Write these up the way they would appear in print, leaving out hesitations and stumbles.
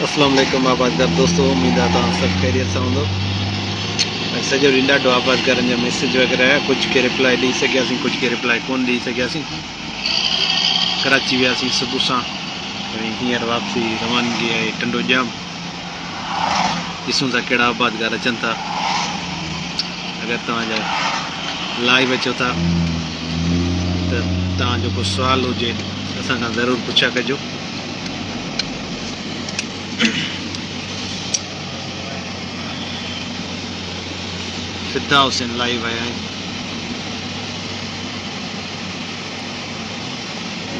اسلام عليڪم آبادگار دوستو اميد آ توهان سڀ خيريت سان هوندو ۽ سڄو ڏينهن ڏاڍو آبادگارن جا ميسيج وغيره آيا ڪجهه کي رپلائي ڏئي سگهياسين ڪجهه کي رپلائي ڪون ڏئي سگهياسين ڪراچي وياسين صبح سان ۽ هينئر واپسي روانگي آهي ٽنڊو ڄام ڏسون ٿا ڪهڙا آبادگار اچن ٿا اگر توهان جا لائيو اچو ٿا ته توهان جو ڪو سوال هجي اسان کان ضرور پڇا ڪجو. فدا حسين لائيو آيا آهن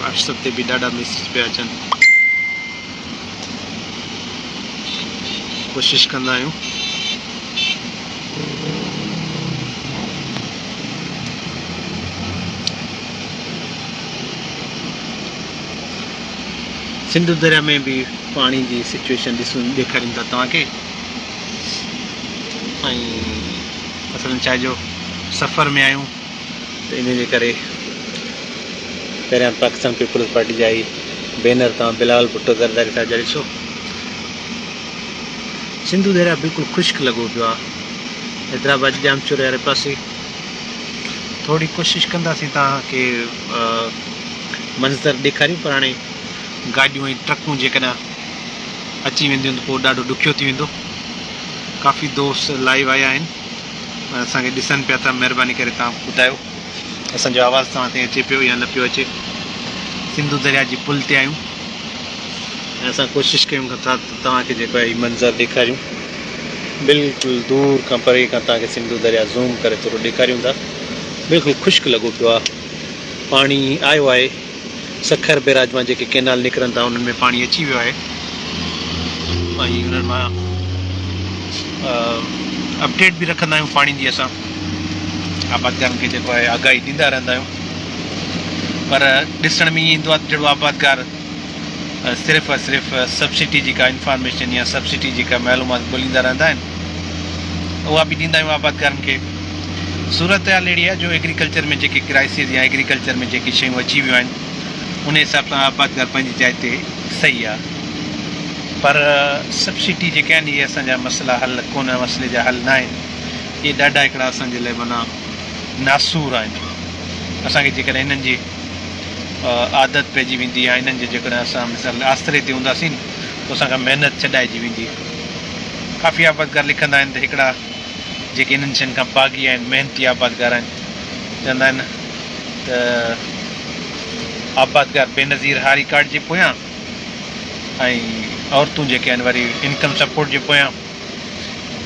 واٽس اپ تي به ڏاڍا ميسيج پيا اچن ڪوشش ڪندا آهيون سنڌو دريا ۾ به پاڻي جي سچويشن ڏسون ڏيکاريون ٿا توهان کي ۽ اصل ۾ ڇا جو سفر ۾ آهيون ته ان جي ڪري پهريان پاڪستان پيپلز پارٽي جا هي بينر توهان بلاول ڀٽو زرداري صاحب جا ڏسو سنڌو دريا بلڪل خشڪ لڳو پيو آهي حيدرآباد ڄامشوري واري پاسي ٿوري ڪوشش ڪنداسين توهان کي منظر ڏيکاريون پر هاڻي گاڏيون ۽ ٽرڪون جيڪڏهن اچي وينديون ته پوء ڏاڍو ڏکيو ٿي ويندو. ڪافي دوست لائيو آيا آهن ۽ اسان کي ڏسن پيا ٿا مهرباني ڪري توهان ٻڌايو اسان جو آواز توهان تائين اچي پيو يا نه پيو اچي. سنڌو درياء جي پل تي آهيون ۽ اسان ڪوشش ڪيون ٿا ته توهان کي جيڪو آهي هي منظر ڏيکاريون. بلڪل دور کان پري کان توهان کي سنڌو درياء زوم ڪري ٿورو ڏيکاريون ٿا. بلڪل خشڪ لڳو پيو آهي. پاڻي آيو آهي. سکر بيراج مان جيڪي ڪينال نڪرن ٿا انهن ۾ پاڻي اچي ويو آهي ۽ انهن مان اپڊيٽ به رکندا آهيون پاڻي جي اسان آبادگارن کي جيڪو آهي آگاهي ڏيندا رهندا آهيون پر ڏسڻ ۾ ائين ايندو آهي ته جهڙو آبادگار صرف ۽ صرف سبسڊي جي ڪا انفارميشن يا سبسڊي جي ڪا معلومات ڳوليندا رهندا آهن اها به ڏيندا آهيون آبادگارن کي صورتحال اهڙي آهي جو ايگريڪلچر ۾ جيڪي ڪرائسز يا ايگريڪلچر ۾ جيڪي شيون اچي ويون آهن ان حساب سان آبادگار پنهنجي جاء تي صحيح آهي پر سبسڊي جيڪي آهن اهي اسان جا مسئلا حل ڪونه مسئلي جا حل نه آهن اهي ڏاڍا هڪڙا اسان جي لاء معنيٰ ناسور آهن اسان کي جيڪڏهن انهن جي عادت پئجي ويندي يا انهن جي جيڪڏهن اسان مثال آسري تي هونداسين ته اسان کان محنت ڇڏائجي ويندي ڪافي آبادگار لکندا آهن ته هڪڙا جيڪي انهن شين کان باغي آهن، محنتي آبادگار آهن، چوندا آهن ته آبادگار بينظير هاري ڪارڊ جي پويان ۽ عورتون جيڪي آهن وري انڪم سپورٽ جي پويان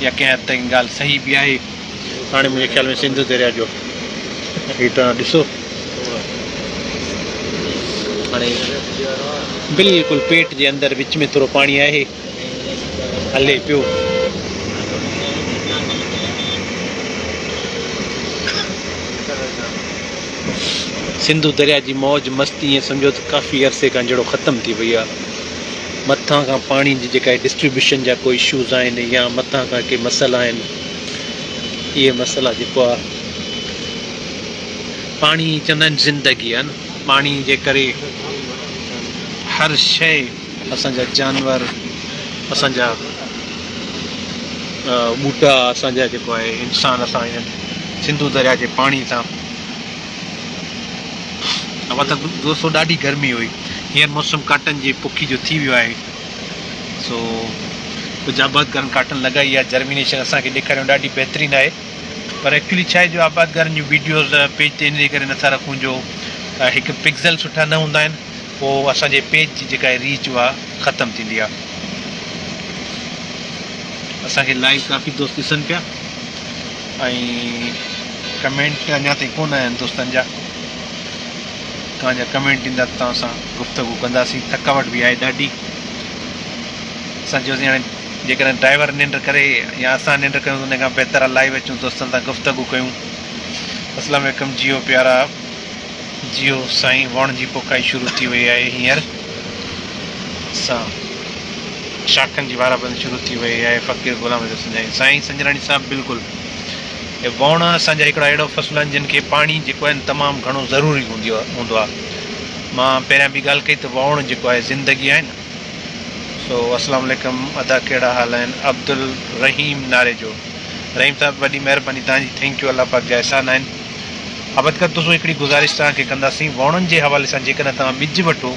يا ڪنهن حد تائين ڳالهه صحيح به آهي. هاڻي منهنجي خيال ۾ سنڌو درياء جو هي توهان ڏسو هاڻي بلڪل پيٽ جي اندر وچ ۾ ٿورو پاڻي آهي. هلي پيو. سنڌو درياء جي موج مستي ائين سمجهو ته ڪافي عرصي کان جهڙو ختم ٿي وئي آهي. مٿان کان پاڻي جي جيڪا ڊسٽريبيوشن جا ڪو اشوز آهن يا مٿان کان ڪي مسئلا آهن اهي مسئلا جيڪو آهي پاڻي چوندا آهن زندگي آهي نه پاڻي جي ڪري هر شيء اسان جا جانور، اسان جا ٻوٽا، اسان جا جيڪو آهي انسان اسان هن سنڌو درياء جي پاڻي سان مطلب دوستو ڏاڍي گرمي هئي هينئر موسم ڪاٽن جي پوکي جو ٿي ويو آهي سو ڪجهه آبادگارن ڪاٽن لڳائي آهي جرمينيشن اسان کي ڏيکاريو ڏاڍي بهترين آهي پر ايڪچولي ڇا آهي جو آبادگارن جون ويڊيوز پيج تي ان جي ڪري نٿا رکون جو هڪ پڪسل سٺا نه هوندا آهن پوء اسان جي پيج جي جيڪا ريچ اها ختم ٿيندي آ. اسان کي لائيو ڪافي دوست ڏسن پيا ۽ ڪمينٽ اڃا تائين ڪونه آيا آهن دوستن جا توهان جا ڪمينٽ ايندا ته توهان سان گفتگو ڪنداسين ٿڪاوٽ به آهي ڏاڍي اسان چيوسين هاڻي جيڪڏهن ڊرائيور ننڊ ڪري يا اسان ننڊ ڪيون ته ان کان بهتر آ لائيو اچون دوستن سان گفتگو ڪيون اسلام عليڪم جيو پيارا جيو سائين وڻ جي پوکائي شروع ٿي وئي آهي هينئر سان شاخن جي وارابندي شروع ٿي وئي آهي فقير غلام حيدر سنجراڻي سائين سنجراڻي صاحب بلڪل اي ووڻ اسان جا هڪڙا اهڙو فصل آهن جن کي پاڻي جيڪو آهي تمام گهڻو ضروري هوندو هوندو آهي مان پهريان به ڳالهه ڪئي ته ووڻ جيڪو آهي زندگي آهي نه سو اسلام عليڪم ادا ڪهڙا حال آهن عبدالرحيم ناريجو رحيم صاحب وڏي مهرباني توهان جي thank you الله پاڪ جا احسان آهن آبادگار دوستو هڪڙي گذارش توهان کي ڪنداسين ووڻن جي حوالي سان جيڪڏهن توهان ٻج وٺو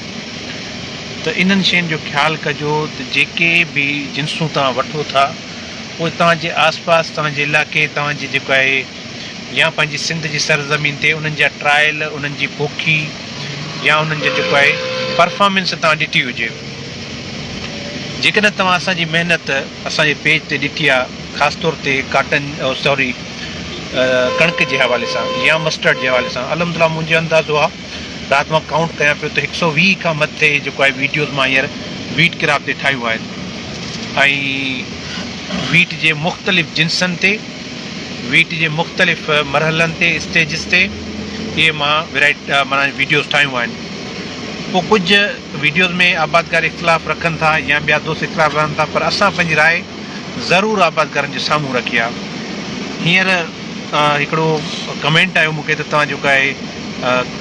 ته انهن شين جو خيال ڪجو ته جيڪي به جنسون توهان وٺو ٿا اهي توهان جي آس پاس توهان جي علائقي توهان جي جيڪو آهي يا پنهنجي سنڌ جي سرزمين تي انهن جا ٽرائل انهن جي پوکي يا انهن جو جيڪو آهي پرفارمنس توهان ڏٺي هجي جيڪڏهن توهان اسان جي محنت اسان جي پيج تي ڏٺي آهي خاص طور تي ڪاٽن سوري ڪڻڪ جي حوالي سان يا مسٽرڊ جي حوالي سان الحمد لله منهنجو اندازو آهي رات مان ڪائونٽ ڪيان پيو ته هڪ سو ويهه کان مٿي جيڪو آهي ويڊيوز مان هينئر ويٽ ڪراپ تي ٺاهيون آهن ۽ ويٽ جي مختلف جنسن تي ويٽ جي مختلف مرحلن تي اسٽيجز تي اهي مان ورائٽ معنيٰ ويڊيوز ٺاهيون آهن پوء ڪجهه ويڊيوز ۾ آبادگار اختلاف رکن ٿا يا ٻيا دوست اختلاف رکن ٿا پر اسان پنهنجي راء ضرور آبادگارن جي سامهون رکي آهي هينئر هڪڙو ڪمينٽ آيو مون کي ته توهان جيڪو آهي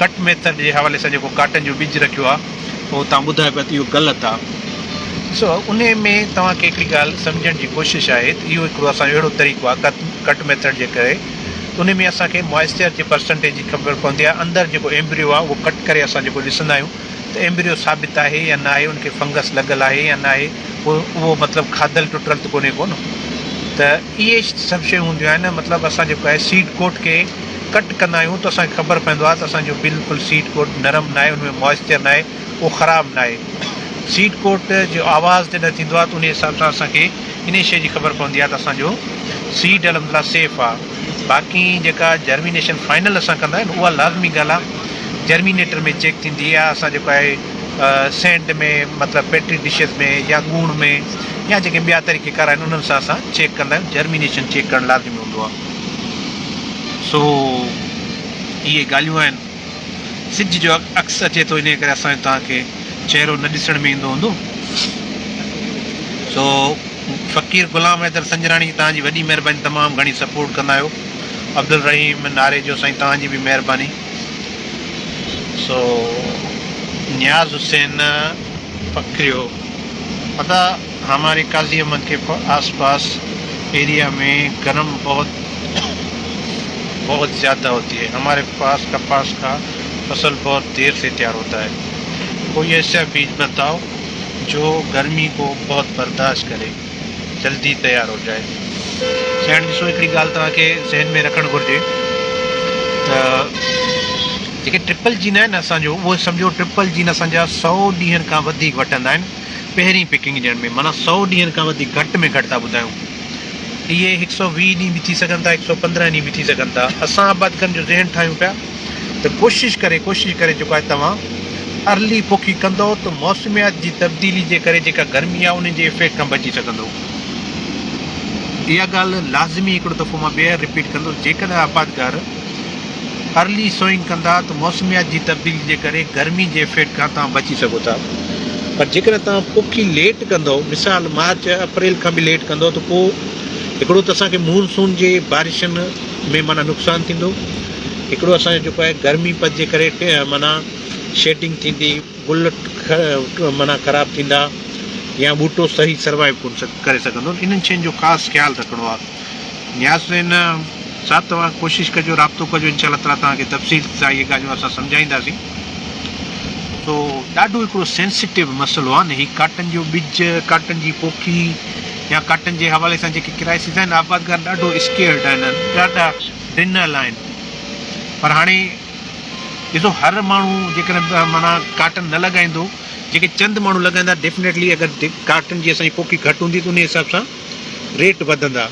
ڪٽ ميٿڊ جي حوالي سان جيڪو ڪاٽن جو ٻج رکيو آهي اهو توهان ٻڌايو پيا ته اهو غلط آهي سو انهي ۾ توهان کي هڪڙي ڳالهه سمجهڻ جي ڪوشش آهي ته اهو هڪڙو اسان جو اهڙو طريقو آهي ڪٽ ڪٽ ميٿڊ جي ڪري ته انهي ۾ اسان کي موائسچر جي پرسنٽيج جي خبر پوندي آهي اندر جيڪو ايمبريو آهي اهو ڪٽ ڪري اسان جيڪو ڏسندا آهيون ته ايمبريو ثابت آهي يا ناهي ان کي فنگس لڳل آهي يا ناهي اهو اهو مطلب کاڌل ٽٽل ته ڪونهي ڪونه ته اهي سڀ شيون هونديون آهن مطلب اسان جيڪو آهي سيڊ ڪوٽ کي ڪٽ ڪندا آهيون ته اسان کي خبر پوندو آهي ته اسان جو بلڪل سيڊ ڪوٽ نرم ناهي ان ۾ موائسچر ناهي اهو خراب ناهي. سيڊ ڪوٽ جو آواز جڏهن ٿيندو آهي ته انهي حساب سان اسان کي انهي شيء جي خبر پوندي آهي ته اسان جو سيڊ الحمد لله سيف آهي. باقي جيڪا جرمينيشن فائنل اسان ڪندا آهيون اها لازمي ڳالهه آهي جرمينيٽر ۾ چيڪ ٿيندي يا اسان جيڪو آهي سينڊ ۾ مطلب پيٽري ڊشز ۾ يا ڳوڻ ۾ يا جيڪي ٻيا طريقي ڪار آهن انهن سان اسان چيڪ ڪندا آهيون جرمينيشن چيڪ ڪرڻ لازمي هوندو آهي سو اهي ڳالهيون آهن. سج جو عڪس اچي ٿو انهيء ڪري اسان جو توهان کي چهرو نه ڏسڻ ۾ ايندو هوندو. سو فقير غلام حيدر سنجراڻي توهان جي وڏي مهرباني تمام گهڻي سپورٽ ڪندا آهيو. عبدالرحيم ناريجو سائين توهان جي به مهرباني. سو نياز حسين پکريو ادا هماري قاضي احمد ڪي آس پاس ايريا ۾ گرم بهت بهت زياده هوتي هي هماري پاس ڪپاس ڪا فصل بهت دير سي تيار هوتا هي ڪوئي ايسا بيج بتاؤ جو گرمي ڪو بهت برداشت ڪري جلدي تيار هو جائي. سياڻ ڏسو هڪڙي ڳالهه توهان کي ذهن ۾ رکڻ گهرجي ته جيڪي ٽرپل جين آهن اسان جو اهو سمجهو ٽرپل جين اسان جا سئو ڏينهن کان وڌيڪ وٺندا آهن پهرين پڪنگ ڏيڻ ۾ معنيٰ سئو ڏينهن کان وڌيڪ گهٽ ۾ گهٽ ٿا ٻڌايون اهي هڪ سئو 20 ڏينهن به ٿي سگهن ٿا هڪ سئو 15 ڏينهن به ٿي سگهن ٿا اسان آبادگارن جو ذهن ٺاهيون پيا ته ڪوشش ڪري ڪوشش ڪري جيڪو آهي توهان ارلي پوکي ڪندو ته موسميات جي تبديلي جي ڪري جيڪا گرمي آهي ان جي افيڪٽ کان بچي سگهندو. اها ڳالهه لازمي هڪڙو دفعو مان ٻيهر رپيٽ ڪندس جيڪڏهن آبادگار ارلي سوئنگ ڪندا ته موسميات جي تبديلي جي ڪري گرمي جي افيڪٽ کان توهان بچي سگهو ٿا پر جيڪڏهن توهان پوکي ليٽ ڪندو مثال مارچ اپريل کان به ليٽ ڪندو ته پوء هڪڙو ته اسان کي مونسون جي بارشن ۾ معنيٰ نقصان ٿيندو هڪڙو اسان جو جيڪو آهي گرمي پد جي ڪري معنيٰ شيڊنگ ٿيندي گل معنيٰ خراب ٿيندا يا ٻوٽو صحيح سروائيو ڪونه ڪري سگهندو انهن شين جو خاص خيال رکڻو آهي نياز حسين صاحب توهان ڪوشش ڪجو رابطو ڪجو انشاء الله تعالٰي توهان کي تفصيل سان اهي ڳالهيون اسان سمجهائينداسين سو ڏاڍو هڪڙو سينسيٽو مسئلو آهي نه هي ڪاٽن جو ٻج ڪاٽن جي پوکي يا ڪاٽن جي حوالي سان جيڪي ڪرائسز آهن آبادگار ڏاڍو اسڪيئرڊ آهن ڏاڍا ڊنل آهن پر هاڻي ڏسو هر ماڻهو جيڪڏهن معنيٰ ڪاٽن نه لڳائيندو جيڪي چند ماڻهو لڳائيندا ڊيفنيٽلي اگر ڪاٽن جي اسان جي پوکي گهٽ هوندي ته ان حساب سان ريٽ وڌندا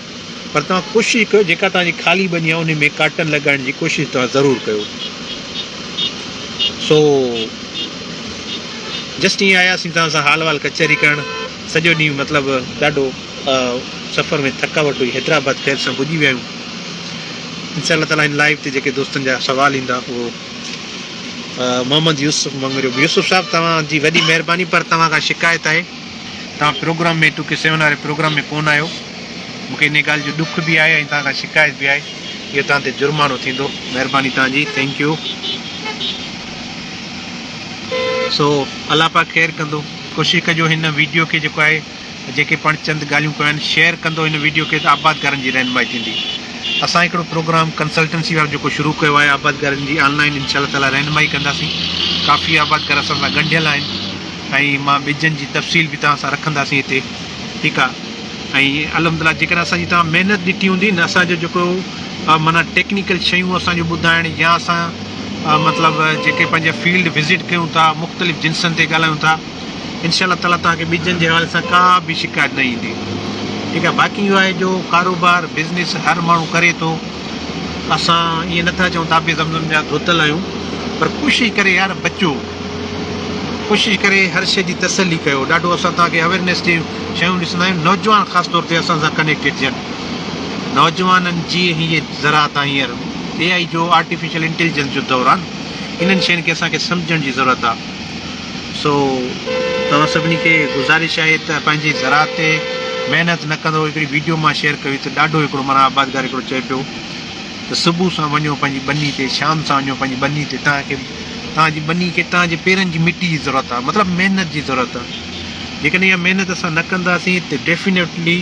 پر توهان ڪوشش ڪيو جيڪا توهان جي خالي ٻني آهي ان ۾ ڪاٽن لڳائڻ جي ڪوشش توهان ضرور ڪيو سو جسٽ ائين آياسين توهان سان حال احوال ڪچهري ڪرڻ سڄو ڏينهن مطلب ڏاڍو سفر ۾ ٿڪاوٽ هئي حيدرآباد خير سان پڄي ويا آهيون انشاء الله تعالي هن لائيو تي جيڪي دوستن جا سوال ايندا اهو محمد يوسف مڱريو يوسف صاحب توهان جي وڏي مهرباني پر توهان کان شڪايت آهي توهان پروگرام ۾ ٽو ڪي سيون واري پروگرام ۾ ڪونه آيو مون کي ان ڳالهه جو ڏک به آهي ۽ توهان کان شڪايت به آهي اهو توهان تي جرمانو ٿيندو مهرباني توهان جي thank you سو الله پاڪ خير ڪندو. ڪوشش ڪجو هن ويڊيو کي جيڪو آهي جيڪي پاڻ چند ڳالهيون ڪيون آهن شيئر ڪندو هن ويڊيو کي ته آبادگارن جي رهنمائي ٿيندي. اسان هڪڙو پروگرام ڪنسلٽنسي وارو جيڪو شروع ڪيو آهي آبادگارن جي آن لائن انشاء الله تعالي رهنمائي ڪنداسين ڪافي آبادگار اسان سان ڳنڍيل آهن ۽ مان ٻجن جي تفصيل به توهان سان رکنداسين هتي ٺيڪ آهي ۽ الحمدلله جيڪڏهن اسان جي توهان محنت ڏٺي هوندي نه اسان جو جيڪو معنيٰ ٽيڪنيڪل شيون اسان جو ٻڌائڻ يا اسان مطلب جيڪي پنهنجا فيلڊ وزٽ ڪيون ٿا مختلف جنسن تي ڳالهايون ٿا انشاء الله تعالي توهان کي ٻجن جي حوالي سان ڪا به شڪايت نه ايندي ٺيڪ آهي باقي اهو آهي جو ڪاروبار بزنس هر ماڻهو ڪري ٿو اسان ائين نٿا چئون ته آب زمزم جا ڌوتل آهيون پر ڪوشش ڪري يار بچو ڪوشش ڪري هر شي جي تسلي ڪيو ڏاڍو اسان توهان کي اويرنيس جي شيون ڏسندا آهيون نوجوان خاص طور تي اسان سان ڪنيڪٽيڊ ٿين نوجوانن جي هي زراعت آهي هينئر اي آئي جو آرٽيفيشل انٽيليجنس جو دور آهي انهن شين کي اسان کي سمجهڻ جي ضرورت آهي سو توهان سڀني کي گذارش آهي ته پنهنجي زراعت تي محنت نه ڪندو هڪڙي ويڊيو مان شيئر ڪئي ته ڏاڍو هڪڙو معنيٰ آبادگار هڪڙو چئي پيو ته صبح سان وڃو پنهنجي ٻني تي شام سان وڃو پنهنجي ٻني تي توهان کي توهان جي ٻني کي توهان جي پيرن جي مٽي جي ضرورت آهي مطلب محنت جي ضرورت آهي جيڪڏهن اها محنت اسان نه ڪنداسين ته ڊيفينيٽلي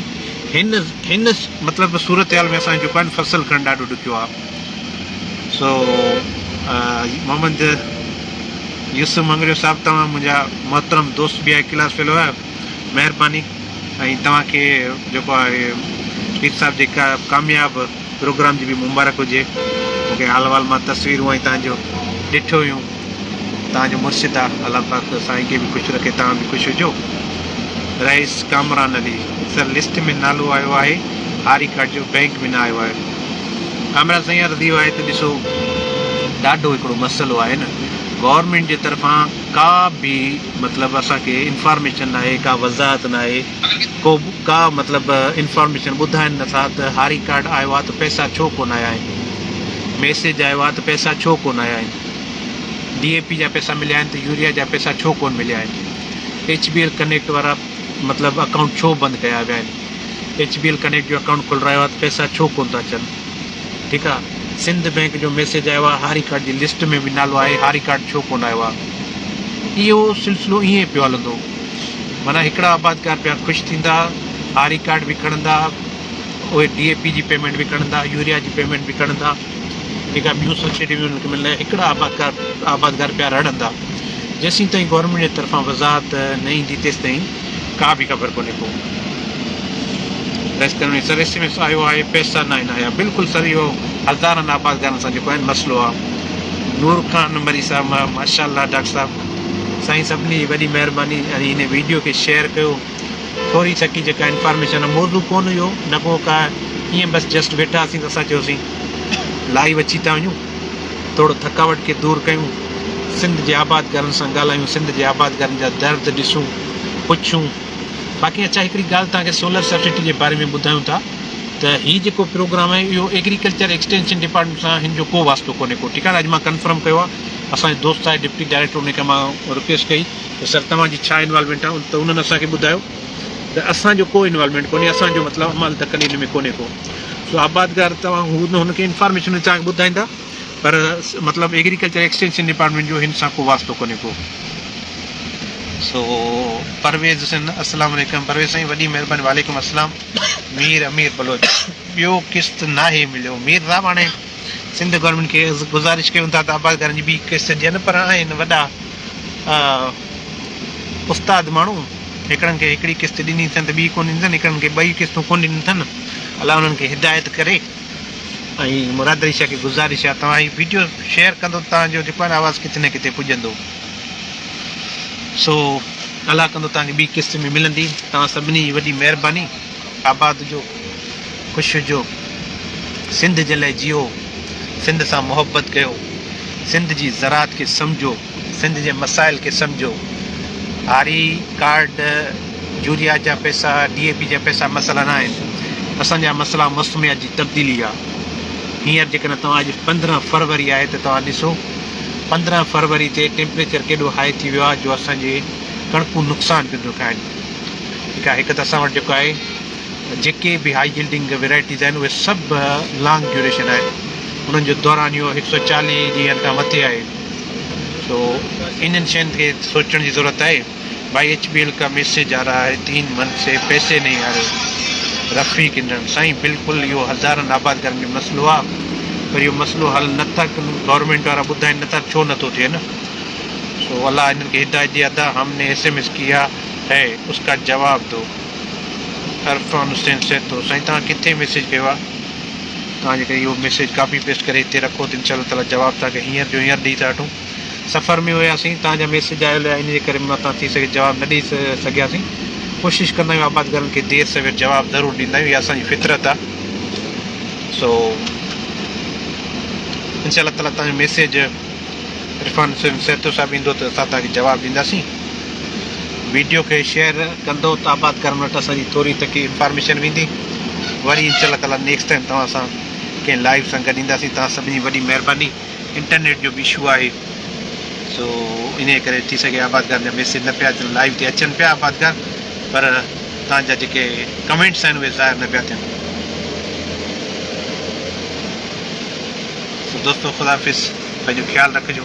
هن هن مطلب صورتحال ۾ اسان جيڪو آهي فصل کڻڻ ڏاڍو ڏکيو آهي سو محمد يوسف مڱريو صاحب توهان منهنجا محترم دوست به آهي ڪلاس فيلو آهيو مهرباني ۽ توهان کي جيڪو آهي پير صاحب جي ڪامياب پروگرام جي به مبارڪ هجي مونکي حال احوال مان تصويرون ۽ توهان جو ڏٺو هيون توهان جو مرشد آ الله پاڪ سائين کي به خوش رکي توهان به خوش هجو رئيس ڪامران علي سر لسٽ ۾ نالو آيو آهي هاري ڪارڊ جو بينڪ ۾ نه آيو آهي ڪامران سائين عرض اهو آهي ته ڏسو ڏاڍو هڪڙو مسئلو آهي نه گورنمينٽ جي طرفان ڪا به مطلب اسان کي انفارميشن ناهي ڪا وضاحت ناهي ڪو ڪا مطلب انفارميشن ٻڌائن نٿا ته هاري ڪارڊ آيو آهي ته پئسا ڇو ڪونه آيا آهن ميسيج آيو آهي ته پئسا ڇو ڪونه آيا آهن ڊي اي پي جا پئسا مليا آهن ته يوريا جا پئسا ڇو ڪونه مليا آهن ايڇ بي ايل ڪنيڪٽ وارا مطلب اڪائونٽ ڇو بند ڪيا ويا آهن ايڇ بي ايل ڪنيڪٽ جو اڪائونٽ کولرايو آهي ته پئسا ڇو ڪونه ٿا اچن ٺيڪ آ سنڌ بينڪ جو ميسيج آيو آهي هاري ڪارڊ جي لسٽ ۾ به نالو آهي هاري ڪارڊ ڇو ڪونه آيو آهي اهو سلسلو ائين پيو هلندو معنيٰ هڪڙا آبادگار پيا خوش ٿيندا هاري ڪارڊ به کڻندا اهي ڊي اي پي جي پيمينٽ به کڻندا يوريا جي پيمينٽ به کڻندا ٺيڪ آ ٻيون سبسڊيون به انهن کي ملندا هڪڙا آبادگار آبادگار پيا رڙندا جيسين تائين گورنمينٽ جي طرفان وضاحت نه ايندي تيستائين ڪا به خبر ڪونهي ڪو ريس ڪرڻ سر ايس ايم ايس آيو آهي پئسا ناهن آيا بلڪل سر اهو هزارن آبادگارن سان جيڪو آهي مسئلو آ نور خان مري صاحب ماشاء الله ڊاڪٽر صاحب سائين سڀني جي وڏي مهرباني ۽ هن ويڊيو کي شيئر ڪيو ٿوري سڪي جيڪا انفارميشن موضوع ڪون هيو نه ڪو ڪا ائين بس جسٽ ويٺاسين ته اسان چيوسين لائيو اچي ٿا وڃون ٿورو ٿڪاوٽ کي دور ڪيون سنڌ جي آبادگارن سان ڳالهايون سنڌ جي آبادگارن جا درد ڏسون پڇون باقي اچا هڪڙي ڳالهه توهان کي سولر سبسڊي جي باري ۾ ٻڌايون ٿا ته هي جيڪو پروگرام آهي اهو ايگريڪلچر ايڪسٽينشن ڊپارٽمينٽ سان هن جو ڪو واسطو ڪونهي ڪو ٺيڪ آهي اڄ مان ڪنفرم ڪيو آهي اسان جو دوست آهي ڊپٽي ڊائريڪٽر ان کي مان رڪويسٽ ڪئي ته سر توهان جي ڇا انوالومينٽ آهي ته انهن اسان کي ٻڌايو ته اسان جو ڪو انوالومينٽ ڪونهي اسان جو مطلب عمل دخل ان ۾ ڪونهي ڪو سو آبادگار توهان هو هن کي انفارميشن توهان کي ٻڌائيندا پر مطلب ايگريڪلچر ايڪسٽينشن ڊپارٽمينٽ جو هن سان ڪو واسطو ڪونهي ڪو سو پرويز حسين السلام عليڪم پرويز سائين وڏي مهرباني وعليڪم السلام مير امير بلوچ ٻيو قسط ناهي مليو مير صاحب هاڻي سنڌ گورنمينٽ کي گذارش ڪيون ٿا ته آبادگارن جي ٻي قسط ڏين پر آهن وڏا استاد ماڻهو هڪڙن کي هڪڙي قسط ڏني اٿن ته ٻي ڪونه ڏني اٿن هڪڙن کي ٻئي قسطون ڪونه ڏنيون اٿن الله انهن کي هدايت ڪري ۽ مراد علي شاهه کي گذارش آهي توهان هي ويڊيو شيئر ڪندو ته توهان جو جيڪو آهي آواز ڪٿي نه ڪٿي پڄندو سو الله ڪندو توهان کي ٻي قسط ۾ ملندي توهان سڀني جي وڏي مهرباني آباد هجو خوش هجو سنڌ جي لاء جيئو سنڌ سان محبت ڪيو سنڌ جي زراعت کي سمجهو سنڌ جي مسائل کي سمجهو هاري ڪارڊ يوريا جا پئسا ڊي اي پي جا پئسا مسئلا نه آهن اسان جا مسئلا موسميات جي تبديلي آ هينئر جيڪڏهن توهان اڄ 15 فروري آهي ته توهان ڏسو 15 فروري تي ٽيمپريچر ڪيڏو هاء ٿي ويو آهي جو اسان جي ڪڻڪون نقصان پيون ٿيون کائن ٺيڪ آهي هڪ ته اسان وٽ جيڪو آهي جيڪي به هائي يلڊنگ ويرائٽيز آهن اهي سڀ لانگ ڊيوريشن آهن انهن جو دورانيو هڪ سو چاليهه ڏينهن کان مٿي آهي سو انهن شين کي سوچڻ جي ضرورت آهي. ڀائي ايڇ بي ايل ڪا ميسيج آ رها هي تين منٿ سي پيسي نهين آ رهي رفيق انڙ سائين بلڪل اهو هزارن آبادگارن جو مسئلو آ پر اهو مسئلو حل نه ٿا ڪن گورنمينٽ وارا ٻڌائين نه ٿا ڇو نه ٿو ٿئي نه سو الله انهن کي هدايت ڏي ادا هم ني ايس ايم ايس ڪيا هي اس ڪا جواب دو عرفان حسين سهتو سائين توهان ڪٿي ميسيج ڪيو آ توهان جيڪڏهن اهو ميسيج ڪاپي پيسٽ ڪري هتي رکو ته انشاء الله تعالي جواب توهان کي هينئر جو هينئر ڏئي ٿا وٺون سفر ۾ هياسين توهان جا ميسيج آيل هيا ان جي ڪري متان ٿي سگهي جواب نه ڏئي سگهياسين ڪوشش ڪندا آهيون آبادگارن کي دير سوير جواب ضرور ڏيندا آهيون اها اسان جي فطرت آهي سو انشاء الله تعالي توهان جو ميسيج عرفان حسين سهتو صاحب ايندو ته اسان توهان کي جواب ڏينداسين ويڊيو کي شيئر ڪندو ته آبادگارن وٽ اسان جي ٿوري تڪي انفارميشن ويندي وري انشاء الله تعالي نيڪسٽ ٽائيم توهان سان ڪنهن لائيو سان گڏ اينداسين توهان سڀني جي وڏي مهرباني انٽرنيٽ جو به اشو آهي سو انهي ڪري ٿي سگهي آبادگارن جا ميسيج نه پيا اچن لائيو تي اچن پيا آبادگار پر توهان جا جيڪي ڪمينٽس آهن اهي ظاهر نه پيا ٿين سو دوستو خدا حافظ پنهنجو خيال رکجو.